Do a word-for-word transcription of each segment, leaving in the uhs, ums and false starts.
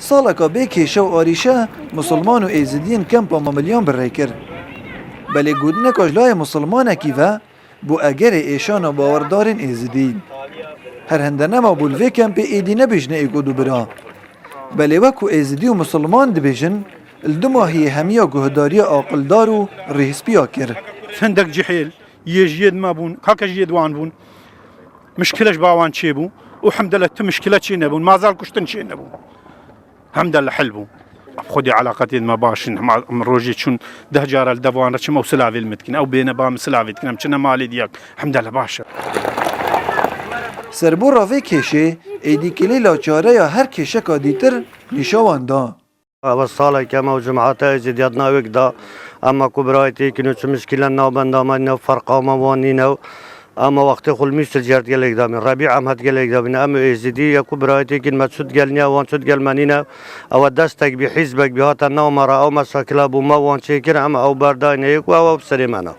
Saleka bê kêşe û arîşe Musulman û Êzidiyên kempa Mamilyan bi rê kir. Belê gotineka ji layê Musulmanekî ve bû egerê êşana bawerdarên Êzidî. Her hinde nema bû li vê kempê êdî nebêjine êk û du bira. Belê wek ku Êzidî û Musulman dibêjin, li Dumahiyê hemiya guhdariya aqildar û rêhspiya kir. Hindek cihêl yê ji yê di me bûn, kake ji yê di wan bûn. Mişkile ji ba wan çêbû û hemdele ti mişkile çê nebûn, mazal kuştin çê nebûn. Hemdele hel bû. Xwedî eleqetên me baş in. Hema em rojê çûn deh cara li dev wan re çim, ew silavê li min dikin. Ew bêne ba min silavê dikin. Em çine malê diyak. Hemdele baş e. Serbûra vê kêşê êdî kilîla çareya her kêşeka dîtir nîşa wan da. Ev salek em ew cemaata Êzîdiya di navek de, em ku birayetê kin û çi mişkîle navbenda me nîne, ferqa me wan nîne. Em wextê xwe li Mîsir jî her di gelek de bin. Rebî em her di gelek de bin. Em êzidî ye ku birayetê kin me çut gel niye, wan çut gel me nîne. Ew destek bî, hîzbek bî, hate nav me re, ew meşakila bû me wan çêkir, em ew berdayne yek û ew ew bi serê me ne.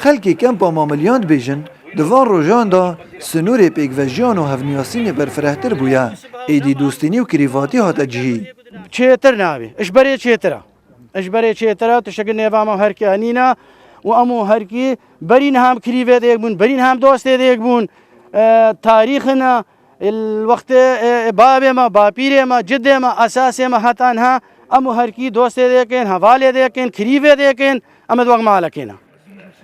Xelkê kempa Mamilyan dibêjin, di van rojan de sinûrê pêkvejiyan û hevniyasînê berfirehtir bûye. Êdî dostînî û kirîvatî hate cihî. Çêtir nabî. Ji berê çêtir e. Ji berê çêtir e, tiştekî nêva me herkî nîne û em û herkî berî niha em kirîvê dêk bûn, berî niha em dostê dêk bûn. E, tarîxin e, li wextê, e, babê me, bapîrê me, cidê me, esasê me heta niha em û herkî dostê dêk in, hevalê dêk in, kirîvê dêk in, em ê di wek malekê ne.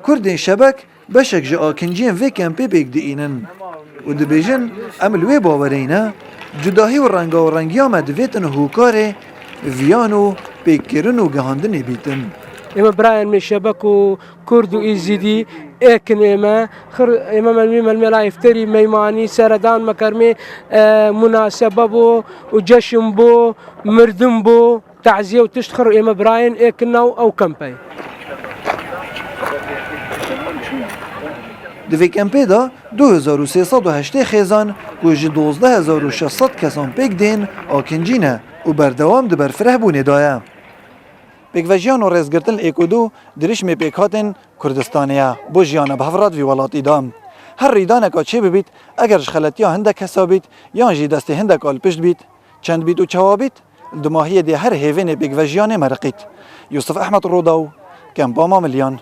Kurdên Şebek beşek ji akinciyên vê kempê pêk diînin û dibêjin, em li wê bawerê ne, cudahî û rengawengiya me divêtin hûkarê viyan û pêkkirin û gihandinê bîtin. Ême birayên me Şebek û Kurd û Êzîdî êk in ême. Xir ême me wî me li mêla îftarî, meymanî, seredan me kermê, e, munasebe bû û ceşn bû, mirdim bû. Teziye û tişt xir ême birayên êk in ew, ew kempey. Di vê kempê de du hezar û sê sed û heştê xêzan ku ji dozdeh hezar û şeş sed kesan pêk dên akincî ne û berdewam di berfirehbûnê de ye. Pêkvejiyan û rêzgirtin li êk û du dirişmê pêkhatên Kurdistanê ye bo jiyana bi hev re di vî welatî de. Her rîdaneka çêbibît, eger ji xeletiya hindek kesa bît yan jî destê hindeka li pişt bît, çend bît û çawa bît, li dumahiyê dê her hêvênê pêkvejiyanê meriqît. Yûsif Ehmed Rodaw, Kempa Mamilyan.